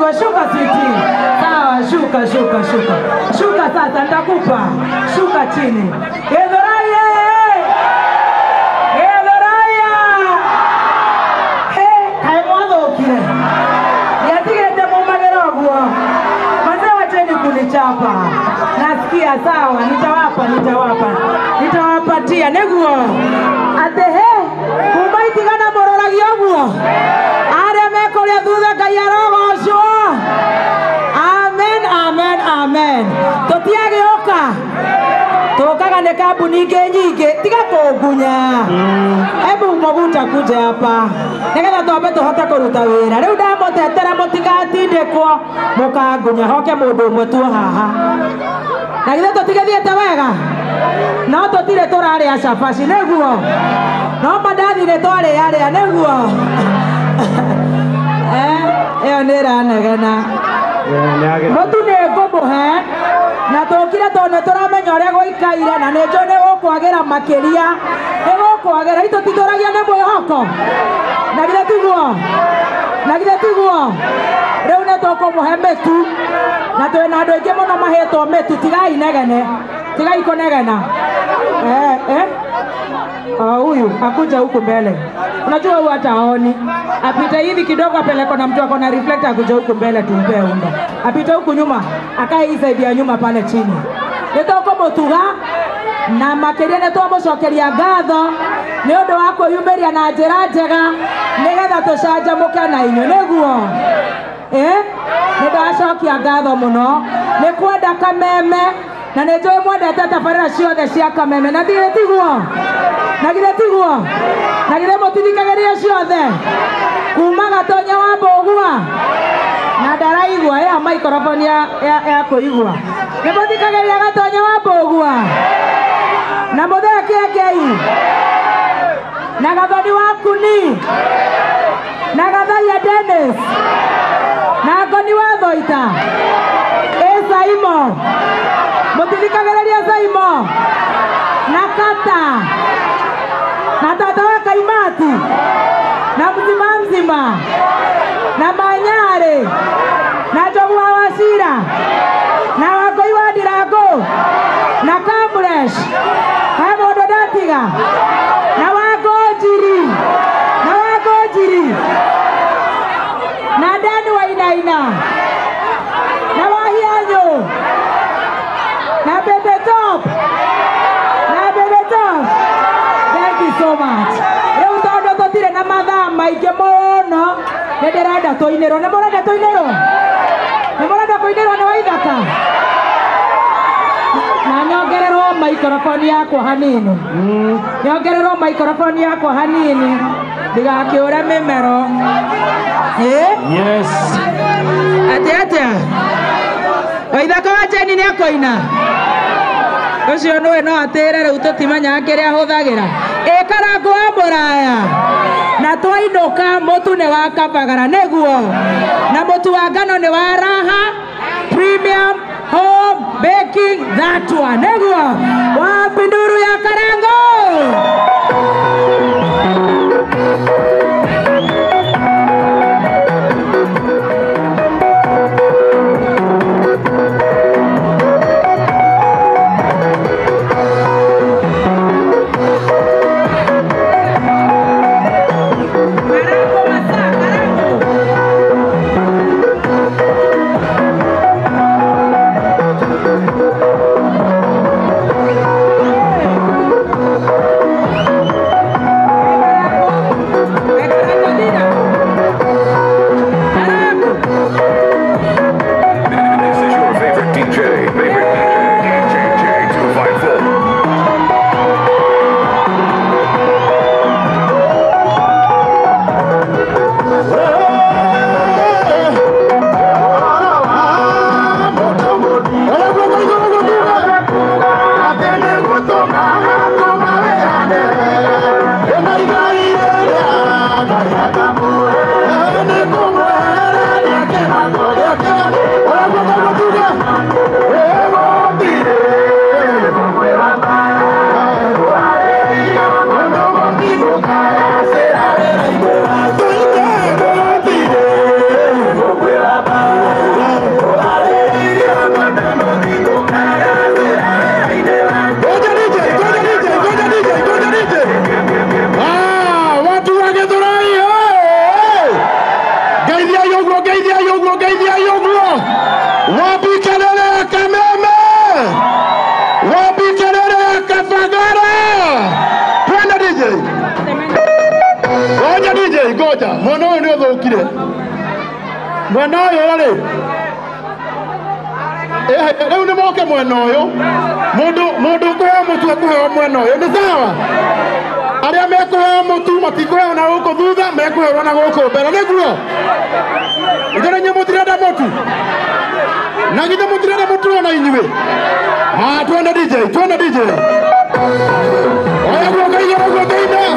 Nĩguo shuka sweetie. Sawa, shuka shuka shuka. Shuka sasa nitakupa. Shuka chini. Githurai eh. Githurai. He, kaĩ mwathũkire. Ndiatigĩte mumagĩra ũguo. Mazee wacheni kunichapa. Nasikia sawa, nitawapa nitawapa. Nitawapatia nĩguo. Ate he, kuma itigana mũroragia ũguo. Arĩa mekũrĩa thutha Ngai arogocwo. Amen, amen, amen. Tũtiagĩũka. Tũkaga nĩ kambuni ingĩ nyingĩ. Tiga kũngunya. Hebu mũbuta kuja hapa. Nĩgetha twambe tũhote kũruta wĩra. Rĩu ndamũtetera mũtigatindĩkwo mũkangunya hoke mũndũ ũmwe tu haha. Na githĩ tũtigĩthiĩte wega? No tũtirĩ tũrarĩa cabaci nĩguo. No mandathi nĩ twarĩarĩa nĩguo. Ĩyo nĩ ĩranegena. Mũtu nĩ ngũmũhe na tũkire tondũ nĩ tũramenya ũrĩa gũikaire na nĩ njũĩ nĩ gũkwagĩra makĩria. Nĩ gũkwagĩra itũ titũragia nĩ mwĩhoko. Na githĩ tiguo? Na githĩ tiguo? Rĩu nĩ tũkũmũhe mĩtu na twĩna andũ aingĩ mũno mahetwo mĩtu. Tigai negene. Tigai kũnegena. Huyu akuja huku mbele. Unajua huyu hata haoni. Apite hivi kidogo apeleko na mtu akona reflector akuja huku mbele tumpe unga. Apite huku nyuma, akae hii side ya nyuma pale chini. Nĩ tũkũmũtuga na makĩria nĩ twamũcokeria ngatho nĩ ũndũ wa kwĩyumĩria na njĩra njega nĩgetha tũcanjamũke na inyuĩ nĩguo. Nĩ ndacokia ngatho mũno nĩ kwenda Kameme na nĩ njũĩ mwendete tabarĩra ciothe cia Kameme na githĩ tiguo? Na githĩ tiguo? Na githĩ mũtithikagĩrĩria ciothe kuma Gatonya wa Mbũgua na ndaraigua ya microphone ya kũigua. Nĩ mũthikagĩrĩria Gatonya wa Mbũgua na mũthee Kĩengei na Gathoni wa Kuni na Gathaia Dennis na Ngoni wa Thoita ĩ Saimo mũtithikagĩrĩria Saimo na Kata na tata wa Kaimati na mzima mzima na Manyare na Njogu wa Wacira na Wangũi wa Ndirango na Kamresh he mũndũ ndatiga na Wangũnjiri na Wangũnjiri na Dani Wainaina na Wahianyũ na Bebe Top na Bebe Top. Thank you so much. Rĩu tondũ tũtirĩ na mathaa maingĩ mũno nĩ ndĩrenda tũinĩrwo. Nĩ mũrenda tũinĩrwo? Nĩ mũrenda kũinĩrwo nĩ Waithaka? Na nyongererwo microphone yakwa hanini. Nyongererwo microphone yakwa hanini ndigakĩũre mĩmero. Yes. Atĩ atĩa? Waithaka wa Jane nĩ akũina? Ũcio nĩwe no atĩre rĩu tũtimenyaga kĩrĩa ahũthagĩra. Ĩ Karangũ wa Mũraya na twainũka mũtu nĩ wa Kabagara nĩguo na mũtu wa ngano nĩ wa Raha Premium Home Baking that one nĩguo wa Pinduru ya Karangũ. Wapi kelele ya Kameme? Wapi kelele ya Kafagara? Twende DJ. Goja DJ, goja. Mwena ũyũ nĩ ũthũkire. Mwena ũyũ rĩ. Rĩu nĩ moke mwena ũyũ. Mũndũ ũkũheo mũtu akũheo mwena ũyũ. Nĩ sawa? Arĩa mekũheo mũtu matikũheo na gũkũ thutha, mekũheo na gũkũ mbere. Nĩguo? Ithe inyuĩ mũtirenda mũtu? Na githĩ mũtirenda mũtu ona inyuĩ? Ah, twende DJ, twende DJ. Oya guoko igũrũ, guoko igũrũ.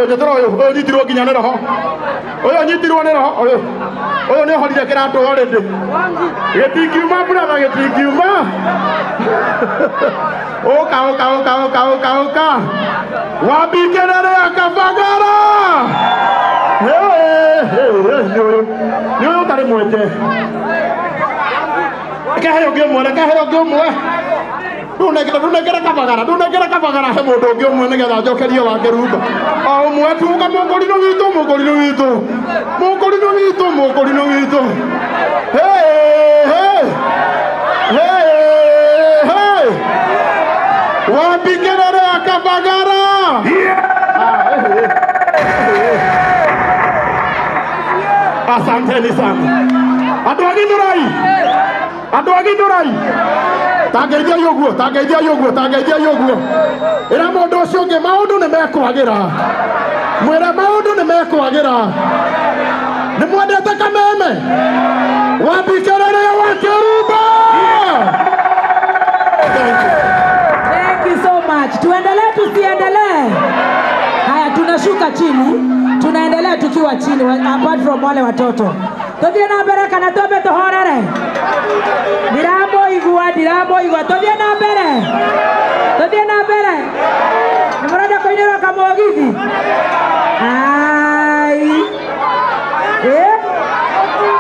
Njĩtĩra ũyũ, ũyũ nyitirwo nginya nĩ roho. Ũyũ nyitirwo nĩ roho, ũyũ. Ũyũ nĩ ohorire kĩratũ already. Gĩtingiuma brother, gĩtingiuma. Ũka, ũka, ũka, ũka, ũka, ũka. Wambikĩrĩre akabagara. Hey, hey, hey, nĩ ũyũ. Nĩ ũyũ ũtarĩ mweke. Kehe ũngĩ ũmwe, kehe ũngĩ ũmwe. Ndunengere kabagara, ndunengere kabagara he mũndũ ũngĩ ũmwe nĩgetha njokerie wake rumba. O ũmwe tu ka mũkũrinũ witũ, mũkũrinũ witũ. Mũkũrinũ witũ, mũkũrinũ witũ. Hey, hey. Hey, hey. Wambikĩrĩre akabagara. Asanteni sana. Andũ a Githurai. Andũ a Githurai. Tangeithiai ũguo, tangeithiai ũguo, tangeithiai ũguo. Ĩra mũndũ ũcio ũngĩ maũndũ nĩ mekwagĩra. Mwĩre maũndũ nĩ mekwagĩra. Nĩ mwendete kameme? Wambikĩrĩre wa kĩrumba. Thank you so much. Tuendelee tusiendelee? Haya, tunashuka chini. Tunaendelea tukiwa chini apart from wale watoto. Tuthie na mbere kana twambe tuhorere? Ndiramoigua, ndiramoigua. Tuthie na mbere. Tuthie na mbere. Nĩ mũrenda kũinĩrwo kamũgithi? Ai. Eh?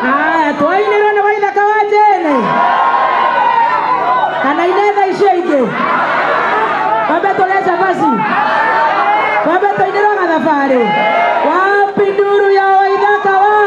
Haya, twainĩrwo nĩ Waithaka wa Jane. Kana inetha icio ingĩ. Twambe tũrĩe cabaci. Twambe tũinĩrwo gathabarĩ. Wapi nduru ya Waithaka wa?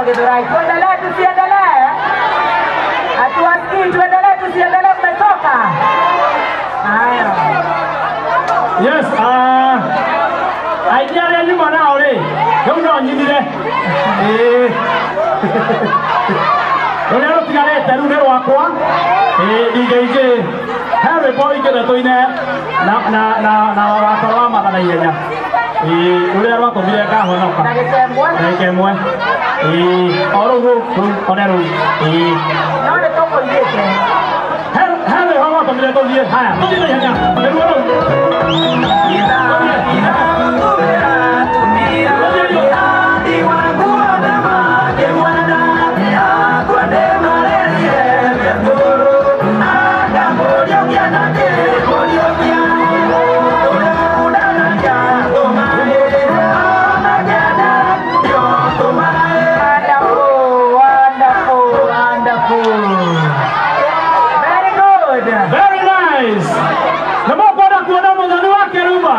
Githurai. Tuendelee tusiendelee? Hatuwasikii, tuendelee tusiendelee, mmetoka? Haya. Yes, aingĩ arĩa nyuma nao rĩ, rĩu no nyinire. Ĩĩ. Rũrĩa rũtigarĩte rĩu nĩ rwakwa. Ĩĩ, ingĩ he rwĩmbo ingĩenda tũine na na na na wakwa wa matha na ihenya. Ĩĩ, rũrĩa rwatũmire ngahonoka. Na gĩkemwe. Na gĩkemwe. Ĩĩ, o rũu rũu, one rũu. Ĩĩ. No nĩ tũkũigĩte. He rwĩmbo rwatũmire Tũthiĩ tũthiĩ. Haya, tũthiĩ na ihenya. Nĩguo rĩu. Wonderful, wonderful, wonderful. Very good. Very nice. Nĩ mũkwenda kuona Mũthoni wa Kĩruma?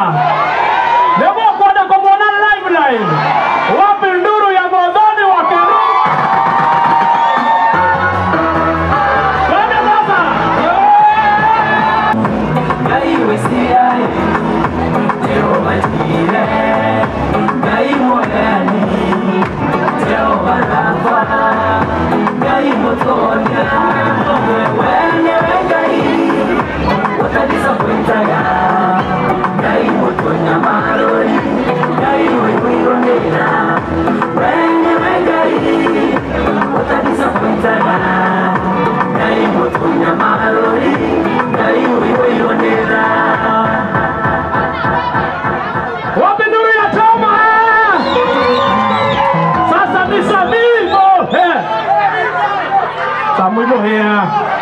Nĩ mũkwenda kũmuona live live? Wapi nduru ya Mũthoni wa Kĩruma? Twende sasa. Wapi nduru ya Toma? Sasa ni Samimo. Samimo here.